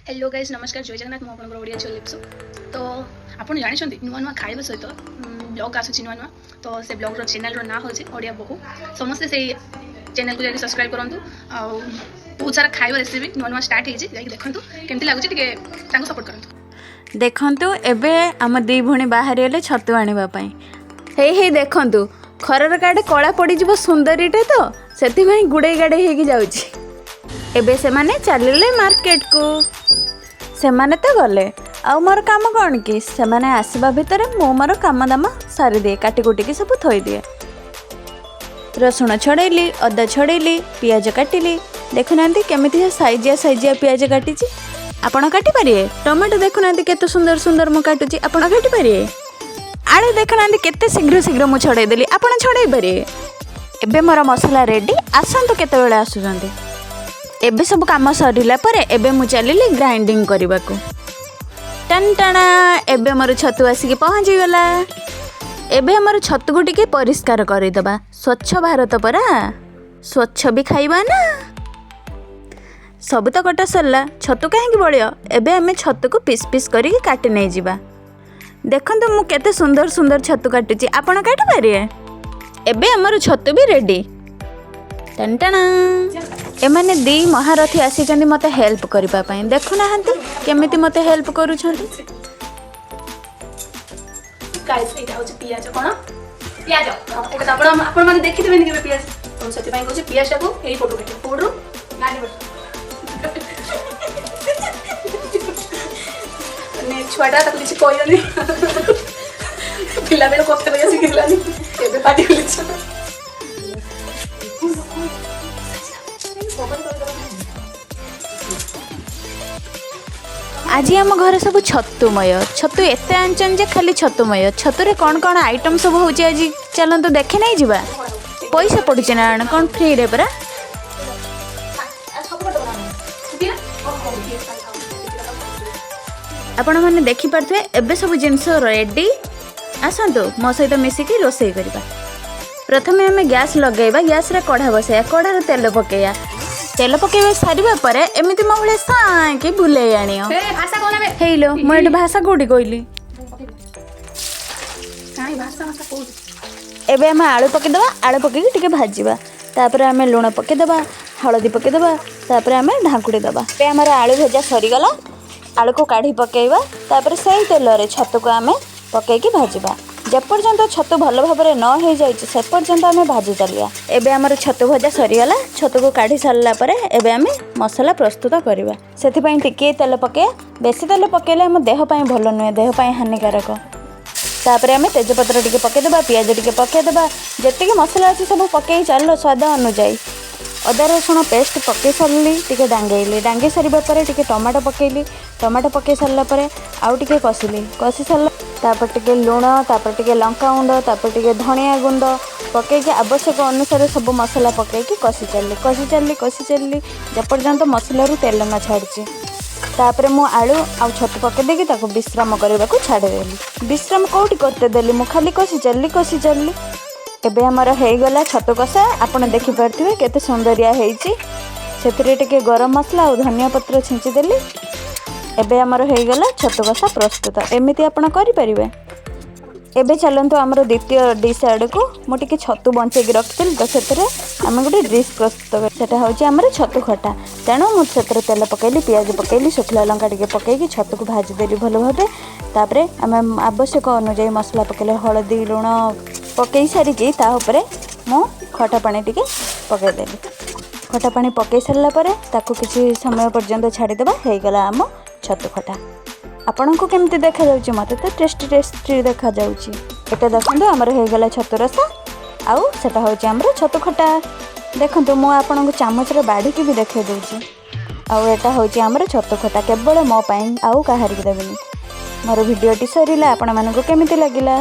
Hello guys, ନମସ୍କାର, ଜୟ ଜଗନ୍ନାଥ। ମୁଁ ଆପଣଙ୍କର ଓଡ଼ିଆ ଝିଅ ଲିପ୍ସୁ। ତ ଆପଣ ଜାଣିଛନ୍ତି, ନୂଆ ନୂଆ ଖାଇବା ସହିତ ବ୍ଲଗ୍ ଆସୁଛି ନୂଆ ନୂଆ। ତ ସେ ବ୍ଲଗ୍ର ଚ୍ୟାନେଲ୍ର ନାଁ ହେଉଛି ଓଡ଼ିଆ ବୋହୂ। ସମସ୍ତେ ସେଇ ଚ୍ୟାନେଲ୍କୁ ଯାଇକି ସବସ୍କ୍ରାଇବ୍ କରନ୍ତୁ ଆଉ ବହୁତ ସାରା ଖାଇବା ରେସିପି ନୂଆ ନୂଆ ଷ୍ଟାର୍ଟ ହେଇଛି, ଯାଇକି ଦେଖନ୍ତୁ କେମିତି ଲାଗୁଛି, ଟିକେ ତାଙ୍କୁ ସପୋର୍ଟ କରନ୍ତୁ। ଦେଖନ୍ତୁ, ଏବେ ଆମ ଦୁଇ ଭଉଣୀ ବାହାରିଗଲେ ଛତୁ ଆଣିବା ପାଇଁ। ହେଇ ହେଇ, ଦେଖନ୍ତୁ, ଖରାର କାଡ଼େ କଳା ପଡ଼ିଯିବ ସୁନ୍ଦରୀଟା ତ, ସେଥିପାଇଁ ଗୁଡ଼େଇ ଗାଡ଼େଇ ହେଇକି ଯାଉଛି। ଏବେ ସେମାନେ ଚାଲିଲେ ମାର୍କେଟକୁ। ସେମାନେ ତ ଗଲେ, ଆଉ ମୋର କାମ କ'ଣ କି? ସେମାନେ ଆସିବା ଭିତରେ ମୁଁ ମୋର କାମ ଦାମ ସାରିଦିଏ, କାଟି କୁଟିକି ସବୁ ଥୋଇଦିଏ। ରସୁଣ ଛଡ଼େଇଲି, ଅଦା ଛଡ଼େଇଲି, ପିଆଜ କାଟିଲି। ଦେଖୁନାହାନ୍ତି କେମିତି ସାଇଜିଆ ସାଇଜିଆ ପିଆଜ କାଟିଛି। ଆପଣ କାଟିପାରିବେ? ଟମାଟୋ ଦେଖୁନାହାନ୍ତି କେତେ ସୁନ୍ଦର ସୁନ୍ଦର ମୁଁ କାଟୁଛି। ଆପଣ କାଟିପାରିବେ? ଆଳୁ ଦେଖୁନାହାନ୍ତି କେତେ ଶୀଘ୍ର ଶୀଘ୍ର ମୁଁ ଛଡ଼େଇ ଦେଲି। ଆପଣ ଛଡ଼େଇ ପାରିବେ? ଏବେ ମୋର ମସଲା ରେଡ଼ି। ଆସନ୍ତୁ, କେତେବେଳେ ଆସୁଛନ୍ତି। ଏବେ ସବୁ କାମ ସରିଲା ପରେ ଏବେ ମୁଁ ଚାଲିଲି ଗ୍ରାଇଣ୍ଡିଙ୍ଗ କରିବାକୁ। ଟନ୍ ଟଣା, ଏବେ ମୋର ଛତୁ ଆସିକି ପହଞ୍ଚିଗଲା। ଏବେ ଆମର ଛତୁକୁ ଟିକେ ପରିଷ୍କାର କରିଦେବା। ସ୍ୱଚ୍ଛ ଭାରତ ପରା, ସ୍ୱଚ୍ଛ ବି ଖାଇବା ନା। ସବୁ ତ କଟା ସରିଲା, ଛତୁ କାହିଁକି ବଳିବ? ଏବେ ଆମେ ଛତୁକୁ ପିସ୍ ପିସ୍ କରିକି କାଟି ନେଇଯିବା। ଦେଖନ୍ତୁ, ମୁଁ କେତେ ସୁନ୍ଦର ସୁନ୍ଦର ଛତୁ କାଟୁଛି। ଆପଣ କାଟିପାରିବେ? ଏବେ ଆମର ଛତୁ ବି ରେଡ଼ି। ଟଣା, ଏମାନେ ଦୁଇ ମହାରଥୀ ଆସିଛନ୍ତି ମୋତେ ହେଲ୍ପ କରିବା ପାଇଁ। ଦେଖୁନାହାନ୍ତି କେମିତି ମୋତେ ହେଲ୍ପ କରୁଛନ୍ତି। ଗାଇସ୍, ଏଇଟା ହେଉଛି ପିଆଜ। କ'ଣ ପିଆଜ ଏଇଟା ତ ଆପଣମାନେ ଦେଖିଥିବେନି କେବେ ପିଆଜ। ତ ମୁଁ ସେଥିପାଇଁ କହୁଛି, ପିଆଜଟାକୁ ଏଇ ପଟୁ କାଟିବ। କୋଉଠୁ? ନାଲି ପଟୁ। ମାନେ ଛୁଆଟା, ତାକୁ କିଛି କହିବନି। ପିଲାବେଳୁ କଥା କହିବା ଶିଖିଲାନି, ଏବେ ପାଟି ଖୋଲିଛି। ଆଜି ଆମ ଘରେ ସବୁ ଛତୁମୟ। ଛତୁ ଏତେ ଆଣିଛନ୍ତି ଯେ ଖାଲି ଛତୁମୟ। ଛତୁରେ କ'ଣ କ'ଣ ଆଇଟମ୍ ସବୁ ହେଉଛି ଆଜି, ଚାଲନ୍ତୁ ଦେଖି ନେଇଯିବା। ପଇସା ପଡ଼ୁଛି ନା କ'ଣ ଫ୍ରିରେ ପରା। ସବୁ ଆପଣମାନେ ଦେଖିପାରୁଥିବେ, ଏବେ ସବୁ ଜିନିଷ ରେଡ଼ି। ଆସନ୍ତୁ, ମୋ ସହିତ ମିଶିକି ରୋଷେଇ କରିବା। ପ୍ରଥମେ ଆମେ ଗ୍ୟାସ୍ ଲଗାଇବା, ଗ୍ୟାସ୍ରେ କଢ଼ା ବସାଇବା, କଢ଼ାରେ ତେଲ ପକାଇବା। ତେଲ ପକାଇବା ସାରିବା ପରେ ଏମିତି ମୋ ଭଳିଆ ସାଁକି ବୁଲେଇ ଆଣିବ। ଭାଷା କଣ ଏବେ? ହେଇଲୋ, ମୁଁ ଏଠି ଭାଷା କୋଉଠି କହିଲି? କାଇଁ, ଭାଷା ଭାଷା କୋଉଠି? ଏବେ ଆମେ ଆଳୁ ପକାଇଦେବା। ଆଳୁ ପକାଇକି ଟିକେ ଭାଜିବା। ତାପରେ ଆମେ ଲୁଣ ପକାଇଦେବା, ହଳଦୀ ପକାଇଦେବା, ତାପରେ ଆମେ ଢାଙ୍କୁଡ଼ି ଦେବା। ଏବେ ଆମର ଆଳୁ ଭଜା ସରିଗଲା। ଆଳୁକୁ କାଢ଼ି ପକାଇବା। ତାପରେ ସେଇ ତେଲରେ ଛତୁକୁ ଆମେ ପକାଇକି ଭାଜିବା। ଯେପର୍ଯ୍ୟନ୍ତ ଛତୁ ଭଲ ଭାବରେ ନ ହେଇଯାଇଛି, ସେ ପର୍ଯ୍ୟନ୍ତ ଆମେ ଭାଜି ଚାଲିବା। ଏବେ ଆମର ଛତୁ ଭଜା ସରିଗଲା। ଛତୁକୁ କାଢ଼ି ସାରିଲା ପରେ ଏବେ ଆମେ ମସଲା ପ୍ରସ୍ତୁତ କରିବା। ସେଥିପାଇଁ ଟିକିଏ ତେଲ ପକାଇବା। ବେଶୀ ତେଲ ପକାଇଲେ ଆମ ଦେହ ପାଇଁ ଭଲ ନୁହେଁ, ଦେହ ପାଇଁ ହାନିକାରକ। ତାପରେ ଆମେ ତେଜପତ୍ର ଟିକେ ପକାଇଦେବା, ପିଆଜ ଟିକେ ପକାଇଦେବା। ଯେତିକି ମସଲା ଅଛି ସବୁ ପକାଇ ଚାଲ ସ୍ୱାଦ ଅନୁଯାୟୀ। ଅଦା ରସୁଣ ପେଷ୍ଟ ପକାଇ ସାରିଲି, ଟିକେ ଡାଙ୍ଗେଇଲି। ଡାଙ୍ଗେଇ ସାରିବା ପରେ ଟିକେ ଟମାଟୋ ପକାଇଲି। ଟମାଟୋ ପକାଇ ସାରିଲା ପରେ ଆଉ ଟିକେ କଷିଲି। କଷି ସାରିଲା ତାପରେ ଟିକେ ଲୁଣ, ତାପରେ ଟିକେ ଲଙ୍କା ଗୁଣ୍ଡ, ତାପରେ ଟିକେ ଧନିଆ ଗୁଣ୍ଡ ପକାଇକି ଆବଶ୍ୟକ ଅନୁସାରେ ସବୁ ମସଲା ପକାଇକି କଷି ଚାଲିଲି, କଷି ଚାଲିଲି, କଷି ଚାଲିଲି, ଯେପର୍ଯ୍ୟନ୍ତ ମସଲାରୁ ତେଲ ନ ଛାଡ଼ିଛି। ତାପରେ ମୁଁ ଆଳୁ ଆଉ ଛତୁ ପକାଇ ଦେଇକି ତାକୁ ବିଶ୍ରାମ କରିବାକୁ ଛାଡ଼ିଦେଲି। ବିଶ୍ରାମ କେଉଁଠି କରତେ ଦେଲି ମୁଁ, ଖାଲି କଷି ଚାଲିଲି, କଷି ଚାଲିଲି। ଏବେ ଆମର ହେଇଗଲା ଛତୁ କଷା। ଆପଣ ଦେଖିପାରୁଥିବେ କେତେ ସୁନ୍ଦରିଆ ହେଇଛି। ସେଥିରେ ଟିକେ ଗରମ ମସଲା ଆଉ ଧନିଆ ପତ୍ର ଛିଞ୍ଚିଦେଲି। ଏବେ ଆମର ହେଇଗଲା ଛତୁ କଷା ପ୍ରସ୍ତୁତ। ଏମିତି ଆପଣ କରିପାରିବେ। ଏବେ ଚାଲନ୍ତୁ ଆମର ଦ୍ୱିତୀୟ ଡିସ୍ ଆଡ଼କୁ। ମୁଁ ଟିକେ ଛତୁ ବଞ୍ଚେଇକି ରଖିଥିଲି, ତ ସେଥିରେ ଆମେ ଗୋଟେ ଡିସ୍ ପ୍ରସ୍ତୁତ କରି, ସେଟା ହେଉଛି ଆମର ଛତୁ ଖଟା। ତେଣୁ ମୁଁ ସେଥିରେ ତେଲ ପକାଇଲି, ପିଆଜ ପକାଇଲି, ଶୁଖିଲା ଲଙ୍କା ଟିକେ ପକାଇକି ଛତୁକୁ ଭାଜିଦେଲି ଭଲ ଭାବେ। ତାପରେ ଆମେ ଆବଶ୍ୟକ ଅନୁଯାୟୀ ମସଲା ପକାଇଲେ, ହଳଦୀ, ଲୁଣ ପକାଇ ସାରିକି ତା ଉପରେ ମୁଁ ଖଟା ପାଣି ଟିକେ ପକାଇଦେଲି। ଖଟା ପାଣି ପକାଇ ସାରିଲା ପରେ ତାକୁ କିଛି ସମୟ ପର୍ଯ୍ୟନ୍ତ ଛାଡ଼ିଦେବା। ହେଇଗଲା ଆମ ଛତୁ ଖଟା। ଆପଣଙ୍କୁ କେମିତି ଦେଖାଯାଉଛି? ମୋତେ ତ ଟେଷ୍ଟି ଟେଷ୍ଟି ଦେଖାଯାଉଛି। ଏଟା ଦେଖନ୍ତୁ, ଆମର ହେଇଗଲା ଛତୁ ରସା ଆଉ ସେଟା ହେଉଛି ଆମର ଛତୁ ଖଟା। ଦେଖନ୍ତୁ, ମୁଁ ଆପଣଙ୍କୁ ଚାମଚରେ ବାଢ଼ିକି ବି ଦେଖାଇ ଦେଉଛି। ଆଉ ଏଟା ହେଉଛି ଆମର ଛତୁ ଖଟା, କେବଳ ମୋ ପାଇଁ, ଆଉ କାହାରିକି ଦେବିନି। ମୋର ଭିଡ଼ିଓଟି ସରିଲା। ଆପଣମାନଙ୍କୁ କେମିତି ଲାଗିଲା?